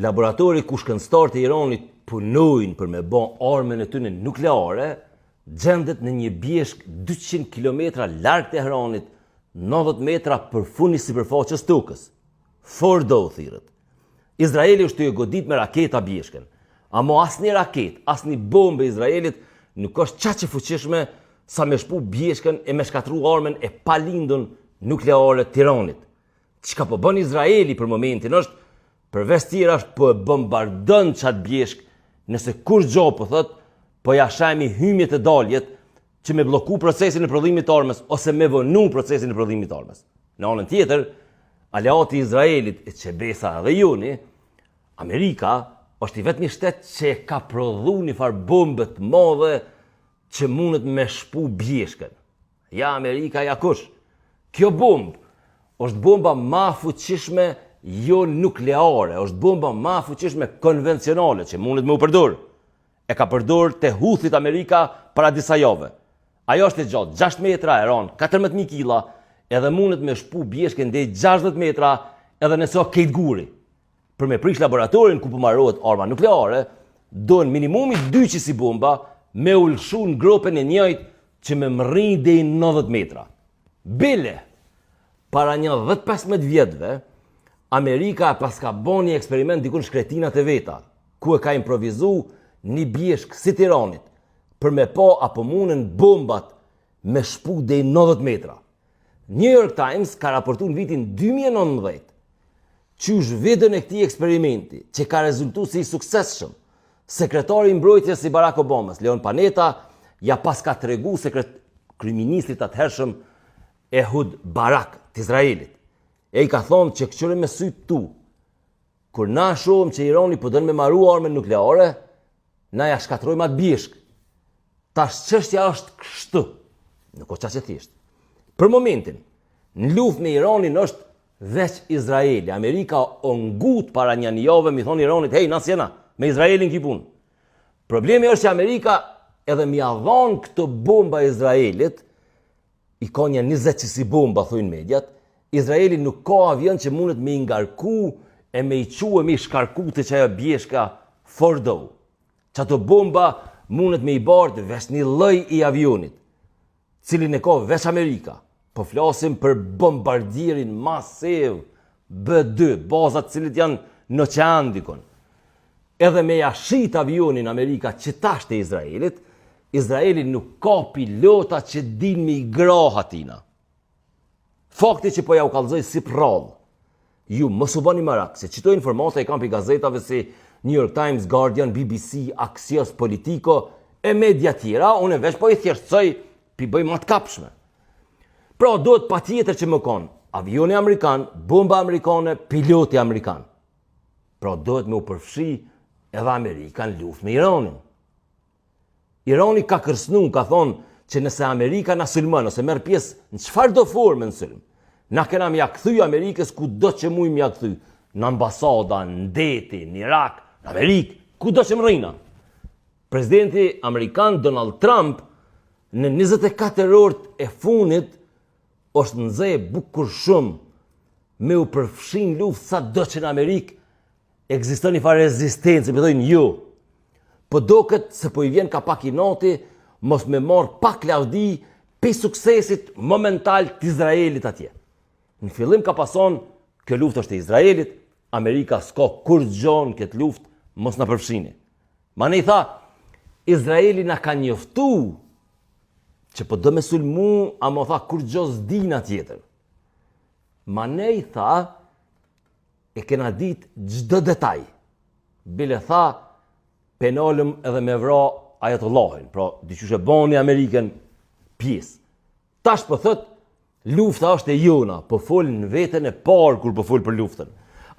Laboratori ku shkencëtarët e Iranit punojnë për me ba armën e tyne nukleare, gjendet në një bjeshkë 200 kilometra larg Teheranit, 90 metra përfuni sipërfaqes tokës. Fordo thirret. Izraeli është tu e godit me raketa bjeshkën. Amo asnjë raketë, asnjë bombë e Izraelit nuk është qaq e fuqishme sa me shpu bjeshkën e me shkatru armën e palindun nukleare të Iranit. Çka po bën Izraeli për momentin është, përveç tjerash po e bombardon qatë bjeshkë, nëse kurgjo po thot, po ja shemi hymjet e daljet që me blloku procesin e prodhimit të armës ose me vonu procesin e prodhimit të armës. Në anën tjetër, aleati i Izraelit e që besa edhe joni, Amerika është i vetmi shtet që e ka prodhu një farë bombe të madhe që mundet me shpu bjeshkën. Ja Amerika, ja kush. Kjo bombë është bomba ma e fuqishme jo nukleare, është bomba ma e fuqishme konvencionale që mundet me u përdor. E ka përdor te Huthit Amerika para disa jave. Ajo është e gjatë 6 metra, e ranë 14.000 kila, edhe mundet me shpu bjeshkën deri 60 metra, edhe nëse o kejt guri. Për me prish laboratorin ku po marohet arma nukleare, dohen minimumi dy qësi bomba me u lëshu në gropën e njëjtë që me mrri deri 90 metra. Bile, para një 10-15 vjetëve, Amerika e paska bo një eksperiment dikun shkretinat e veta, ku e ka improvizu një bjeshkë si t'Iranit, për me pa a po munen bombat me shpu deri 90 metra. New York Times ka raportu në vitin 2019, qysh videon e këtij eksperimenti, që ka rezultu si i suksesshëm, sekretari i mbrojtjes i Barack Obamës, Leon Panetta, ja paska tregu sekret kryeministrit atëhershëm Ehud Barak të Izraelit. E i ka thonë që këqyre me sytë tu, kur na shohim që Irani po don me maru armën nukleare, na ja shkatrojmë atë bjeshkë. Tash çështja është kështu. Nuk o qaq e thjeshtë. Për momentin, në luftë me Iranin është veç Izraeli. Amerika o ngut para një një jave, mi thonë Iranit, hej, na s'jena, me Izraelin ki punë. Problemi është që Amerika edhe mi dhonë këto bomba Izraelit, i ka një 20 qësi bomba, thujnë mediat, Izraeli nuk ka avion që mundet me i ngarku e me i çu e me i shkarku te qajo bjeshka Fordo. Qato bomba mundet me i bartë veç një lloj i avionit, cilin e ka veç Amerika. Po flasim për bombardierin masiv B2, bazat cilit janë në oqean dikun. Edhe me ja shit avionin Amerika që tash të Izraelit, Izraeli nuk ka pilota që din me i grah atina. Fakti që po ja u kallzoj si prrallë, ju mos u bani marak, se qito informata i kam pi gazetave si New York Times, Guardian, BBC, Axios, Politico, e media tjera, unë veç po i thjeshtësoj, pi bëj ma të kapshme. Pra, duhet patjetër që me konë avioni amerikan, bomba amerikane, piloti amerikan. Pra, duhet me u përfshi edhe Amerika në luftë me Iranin. Irani ka kërcnu, ka thonë që nëse Amerika na sulmon ose merr pjesë në çfarëdo forme në sulm, na kena me ja kthy Amerikës kudo që mujmë me ja kthy, në ambasada, në deti, në Irak, në Amerikë, kudo që mrrina. Presidenti amerikan Donald Trump në 24 orët e funit është nxe bukur shumë me u përfshi në luftë sado që në Amerikë ekziston një farë rezistencë, po thojnë jo. Po doket se po i vjen ka pak inati, mos me marr pak lavdi pi suksesit momental të Izraelit atje. Në fillim ka pas thonë, kjo luftë është e Izraelit, Amerika s'ka kurgjo në këtë luftë, mos na përfshini. Manej tha, Izraeli na ka njoftu që po do me sulmu, amo tha kurgjo s'dina tjetër. Manej tha, e kena dit çdo detaj. Bile tha, pe nalëm edhe me vra Ajatollahin, pra diqysh e boni Amerikën pjesë. Tash po thot, lufta është e jona, po fol në veten e parë kur po fol për luftën.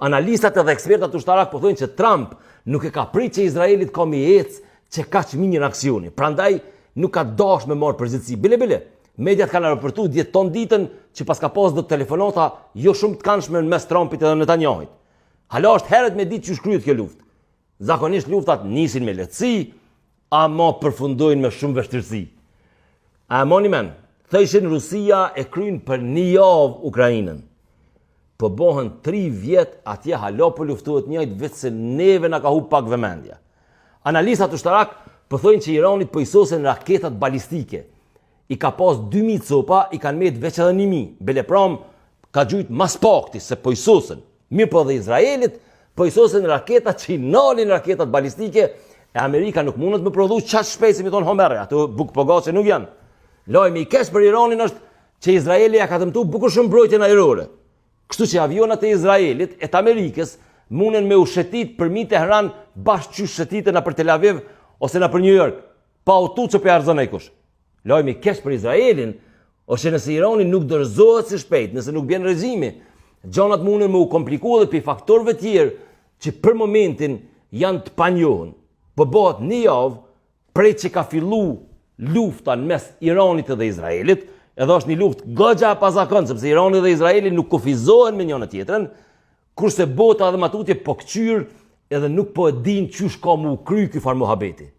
Analistat edhe ekspertat ushtarak po thonë që Trump nuk e ka prit që Izraelit ka mi ecë që kaq mirë aksioni. Prandaj nuk ka dash me marrë përgjegjësi. Bile bile, mediat kanë raportu dje ton ditën që paska pas do telefonata jo shumë të kanshme në mes Trumpit edhe Netanyahut. Hala është herët me ditë qysh kryhet kjo luftë. Zakonisht luftat nisin me lehtësi, ama përfundojnë me shumë vështirësi. A e moni men, thëshin Rusia e kryn për një javë Ukrajinën. Po bohen 3 vjet atje hala po luftohet njëjtë veç se neve na ka hup pak vëmendja. Analistat ushtarak po thojnë që Iranit po i sosen raketat balistike. I ka pas 2000 copa, i kanë met veç edhe 1000. Bele pram ka gjujt mas pakti se po i sosen. Mirëpo dhe Izraelit po i sosen raketat që i nalin raketat balistike e Amerika nuk mundet me prodhu qaq shpejt si mi thonë Homerë, ato bukë pogaçe nuk janë. Lajmi i keq për Iranin është që Izraeli ja ka dëmtu bukur shumë mbrojtjen ajrore. Kështu që avionat e Izraelit e të Amerikës munden me u shetit përmi Tehran bash qysh shetiten nëpër Tel Aviv ose nëpër New York, pa u tut që po ja rrëzon najkush. Lajmi i keq për Izraelin është që nëse Irani nuk dorëzohet së shpejt, nëse nuk bjen regjimi, gjanat munden me u kompliku edhe prej faktorëve tjerë që për momentin janë të panjohun. Po bëhet një javë prej që ka fillu lufta në mes Iranit dhe Izraelit, edhe është një luftë goxha e pazakontë, sepse Irani dhe Izraeli nuk kufizohen me njëna tjetrën, kurse bota edhe ma tutje po këqyr edhe nuk po e din qysh ka mu kry ky farë muhabeti.